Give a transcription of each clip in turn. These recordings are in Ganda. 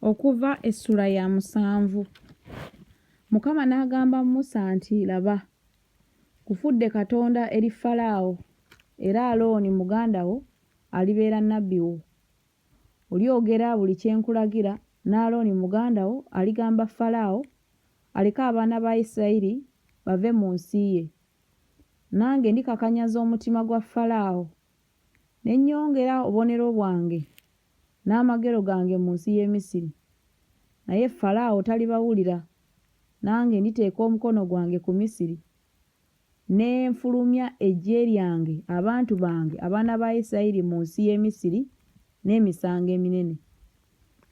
Okuva essula ya musanvu. Mukama n'agamba Musa nti Laba, nkufudde Katonda eri Falaawo, era Alooni muganda wo alibeera nnabbi wo. Olyogera buli kye nkulagira, ne Alooni muganda wo aligamba Falaawo aleke abaana ba Isirayiri bave mu nsi ye. Nange ndikakanyaza omutima gwa Falaawo, ne nnyongera obubonero bwange n'amagero gange mu nsi y'e Misiri. Naye Falaawo talibawulira, nange nditeeka omukono gwange ku Misiri, ne nfulumya eggye lyange, abantu bange, abaana ba Isirayiri mu nsi y'e Misiri n'emisango eminene.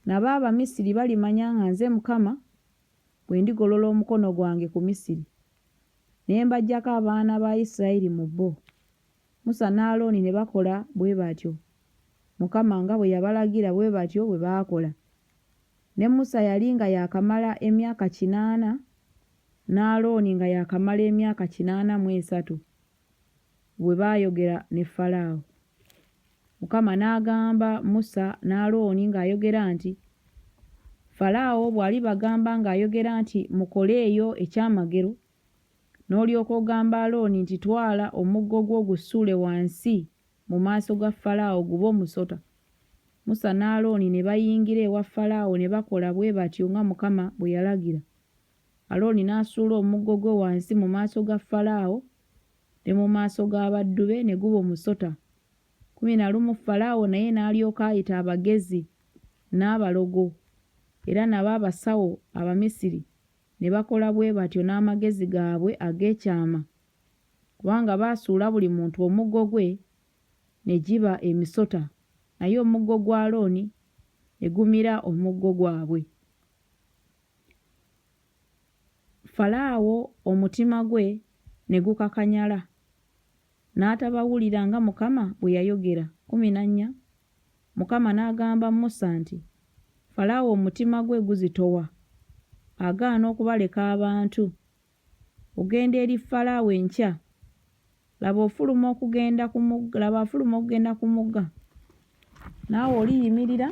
Nabo Abamisiri balimanya nga nze Mukama bwe ndigolola omukono gwange ku Misiri, ne mbaggyako abaana ba Isirayiri mu bo. Musa ne Alooni ne bakola bwe batyo, Mukama nga bwe yabalagira bwe batyo bwe baakola. Ne Musa yali nga yaakamala emyaka kinaana, ne Alooni nga yaakamala emyaka 83 bwe baayogera ne Falaawo. Mukama n'agamba Musa ne Alooni ng'ayogera nti, Falaawo bw'alibagamba ng'ayogera nti Mukoleeyo ekyamagero, N'olyoka ogamba Alooni nti Twala omuggo gwo ogusuule wansi mu maaso ga Falaawo gube omusota. Musa ne Alooni ne bayingira ewa Falaawo ne bakola bwe batyo nga Mukama bwe yalagira. Alooni n'asuula omuggo gwe wansi mu maaso ga Falaawo ne mu maaso g'abaddu be, ne guba omusota. 11 Falaawo naye n'alyoka ayita abagezi n'abalogo, era nabo abasawo Abamisiri, Ne bakola bwe batyo n'amagezi gaabwe ag'ekyama, kubanga baasuula buli muntu omuggo gwe, ne giba emisota, naye omuggo gwa Alooni ne gumira omuggo gwabwe. Falaawo omutima gwe ne gukakanyala, n'atabawulira nga Mukama bwe yayogera. 14 Mukama n'agamba Musa nti, Falaawo omutima gwe guzitowa, agaana okubaleka abantu. Ogenda eri Falaawo enkya, laba ofuluma okugenda ku mugga, laba afuluma okugenda ku mugga, naawe oliyimirira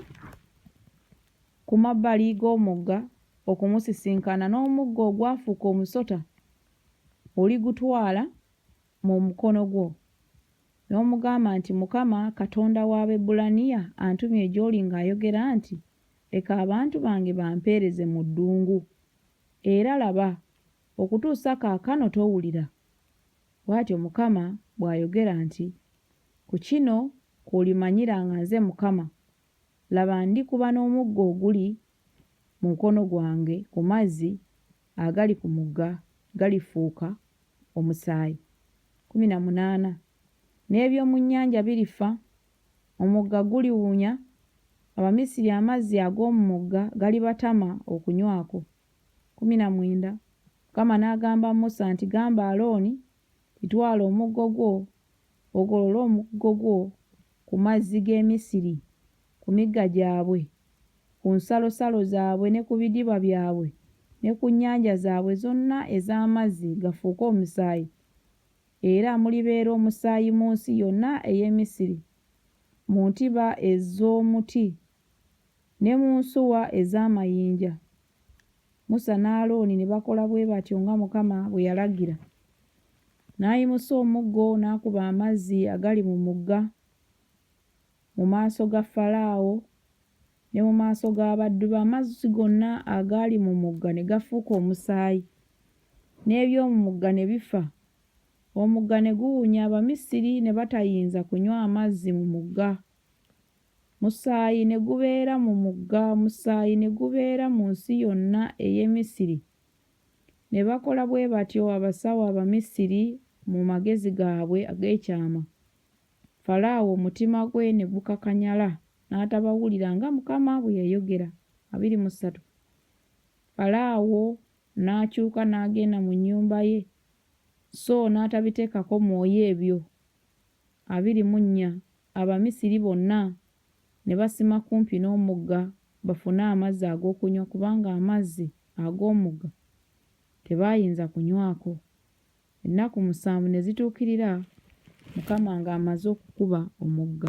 ku mabbali g'omugga okumusisinkana, n'omuggo ogwafuuka omusota oligutwala mu mukono gwo. N'omugamba nti, Mukama, Katonda w'Abaebbulaniya antumye gy'oli ng'ayogera nti, Leka abantu bange bampeereze mu ddungu. Era laba, okutuusa kaakano towulira. Bw'atyo Mukama bw'ayogera nti, Ku kino kw'olimanyira nga nze Mukama, laba ndikuba n'omuggo oguli mu mukono gwange ku mazzi agali ku mugga, galifuuka omusaayi. 18 N'eby'omu nnyanja birifa, omugga guliwunya, Abamisiri amazzi ag'omu mugga galibatama okunywako. 19 Mukama n'agamba Musa nti Gamba Alooni nti Twala omuggo gwo, ogolole omuggo gwo ku mazzi g'e Misiri, ku migga gyabwe, ku nsalosalo zaabwe ne ku bidiba byabwe ne ku nnyanja zaabwe zonna ez'amazzi gafuuke omusaayi, era mulibeera omusaayi mu nsi yonna ey'e Misiri, mu ntiba ez'omuti ne mu nsuwa ez'amayinja. Musa ne Alooni ne bakola bwe batyo nga Mukama bwe yalagira. N'ayimusa omuggo n'akuba amazzi agali mu mugga mu maaso ga Falaawo ne mu maaso g'abaddu be, amazzi gonna agaali mu mugga ne gafuuka omusaayi, n'eby'omu mugga ne bifa. Omugga ne guwunya, Abamisiri ne batayinza kunywa amazzi mu mugga. Musaayi ne gubeera mu mugga, musaayi ne gubeera mu nsi yonna ey'e Misiri. Ne bakola bwe batyo abasawo Abamisiri mu magezi gaabwe ag'ekyama. Falaawo omutima gwe ne gukakanyala, n'atabawulira nga Mukama bwe yayogera. 23 Falaawo n'akyuka n'agenda mu nnyumba ye, so n'atabiteekako mwoyo ebyo. 24 Abamisiri bonna ne basima kumpi n'omugga bafune amazzi ag'okunywa, kubanga amazzi ag'omugga tebaayinza kunywako. Ennaku musanvu ne zituukirira, Mukama ng'amaze okukuba omugga.